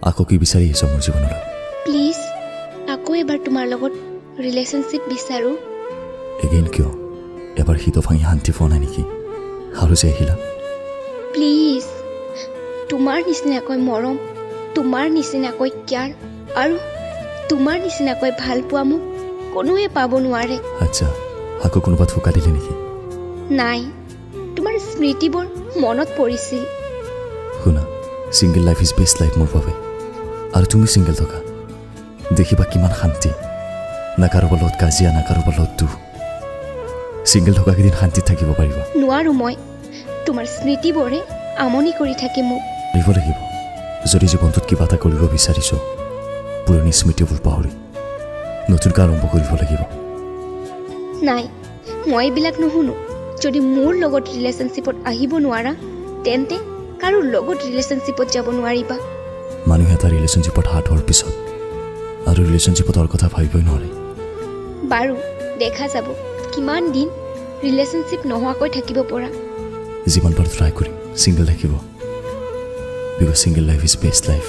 আকৌ কি বিচাৰি আহিছ মোৰ জীৱনলৈ? প্লিজ, আকৌ এবাৰ তোমাৰ লগত ৰিলেশ্যনশ্বিপ বিচাৰোঁ। এগেইন কিয়? এবাৰ হৃদয় ভাঙি শান্তি পোৱা নাই নেকি আৰু যে আহিলা? প্লিজ, তোমাৰ নিচিনাকৈ মৰম, তোমাৰ নিচিনাকৈ কেয়াৰ আৰু তোমাৰ নিচিনাকৈ ভাল পোৱা মোক কোনোৱে পাব নোৱাৰে। আচ্ছা, আকৌ কোনোবা ধোকা দিলে নেকি? নাই, তোমাৰ স্মৃতিবোৰ মনত পৰিছিল। শুনা, single life is best life মোৰ বাবে। আৰু তুমি ছিংগল থকা দেখিবা কিমান শান্তি। না কাৰোবাৰ লগত কাজিয়া, না কাৰোবাৰ লগত দুখ। ছিংগল থকাকেইদিন শান্তিত থাকিব পাৰিবা। নোৱাৰোঁ মই, তোমাৰ স্মৃতিবোৰে আমনি কৰি থাকে মোক। কৰিব লাগিব। যদি জীৱনটোত কিবা এটা কৰিব বিচাৰিছ, পুৰণি স্মৃতিবোৰ পাহৰি নতুনকৈ আৰম্ভ কৰিব লাগিব। নাই, মই এইবিলাক নুশুনো। যদি মোৰ লগত ৰিলেশ্যনশ্বিপত আহিব নোৱাৰা, তেন্তে কাৰো লগত ৰিলেশ্যনশ্বিপত যাব নোৱাৰিবা। মানুহে এটা ৰিলেশ্যনশ্বিপত হাৰ্ট হোৱাৰ পিছত আৰু ৰিলেশ্যনশ্বিপত হোৱাৰ কথা ভাবিবই নোৱাৰে। বাৰু, দেখা যাব কিমান দিন ৰিলেশ্যনশ্বিপ নোহোৱাকৈ থাকিব পৰা। যিমান পাৰোঁ ট্ৰাই কৰিম ছিংগল থাকিব, because single life is best life.